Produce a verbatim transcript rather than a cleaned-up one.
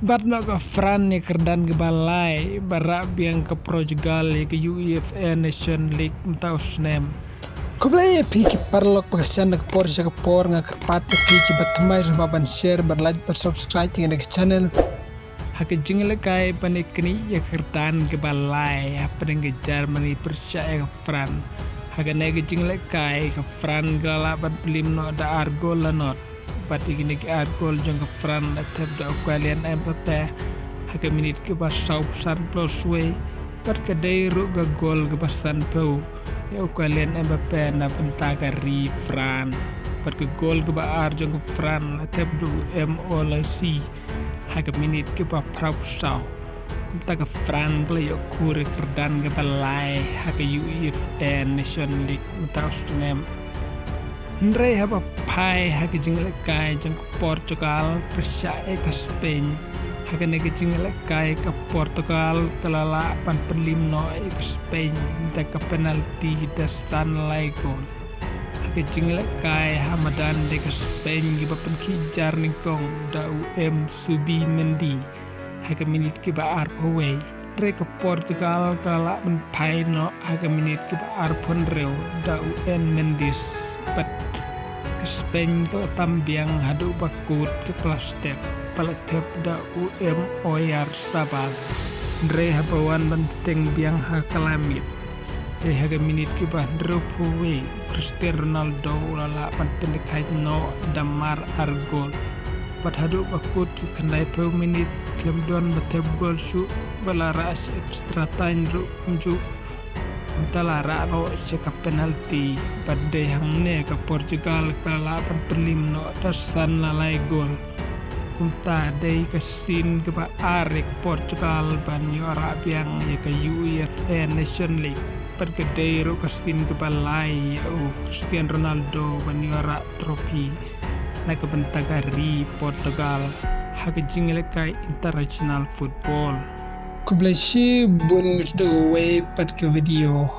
Pat noh ka France ïa ka kyrdan kaba lai, ba rah biang ka Portugal ïa ka UEFA Nation League mynta u snem. Khublei ïa phi ki paralok ba kyrshan na ka por sha ka por, nga kyrpad ïa phi kiba thymmai sngewbha ban share, ban like, ban subscribe ïa kane ka channel. Ha ka jingïalehkai ban ïaknieh ïa ka kyrdan kaba lai hapdeng ka Germany pyrshah ïa ka France. Ha kane ka jingïalehkai ka France ka la lah ban pynrem noh da ar gol la not. Bad ïa kine ki ar gol jong ka France la thep da u Kylian Mbappe ha ka minit kaba sawphew san plus wei. Bad ka dei ruh ka gol kaba sanphew ïa u Kylian Mbappe na bynta ka ri France. Bad ka gol kaba ar jong ka France la thep da u Mo Olise ha ka minit kaba phraphew saw. Kumta ka France ka la ïoh kur ïa ka kyrdan kaba lai ha ka UEFA Nation League mynta u snem. Hynrei haba phai ha ka jingïalehkai jong ka Portugal pyrshah ïa ka Spain. Ha kane ka jingïalehkai ka Portugal ka la lah ban pynrem noh ïa ka Spain da ka penalty da san la lai gol. Ha ka jingïalehkai ha madan de ka Spain kiba pynkhih jar nyngkong da u M Zubimendi ha ka minit kaba arphew wei. Hynrei ka Portugal ka la lah ban phai noh ha ka minit kaba arphew hynriew da u N Mendes. Bad ka Spain ka la tam biang haduh ba kut ka klas step ba la thep da u M Oyarzabal. Hynrei haba wan ban teng biang ha ka laimiet, dei ha ka minit kaba hynriewphew wei, Cristiano Ronaldo u la lah ban pynkhih noh da mar ar gol. Bad haduh ba kut ka khyndaiphew minit khlem don ba thep gol shuh, ba la rah sha extra time ruh kumjuh. Kumta la rah noh sha ka penalty. Bad dei hangne ka Portugal ka la lah ban pynrem noh da san la lai gol. Kumta dei ka sien kaba ar ïa ka Portugal ban ïoh rah biang ïa ka UEFA Nation League. Bad ka dei ruh ka sien kaba lai ïa u Cristiano Ronaldo ban ïoh rah trophy na ka bynta ka ri Portugal ha ka jingïalehkai international football. Khublei shibun, ngi sdang kawei pat ka video.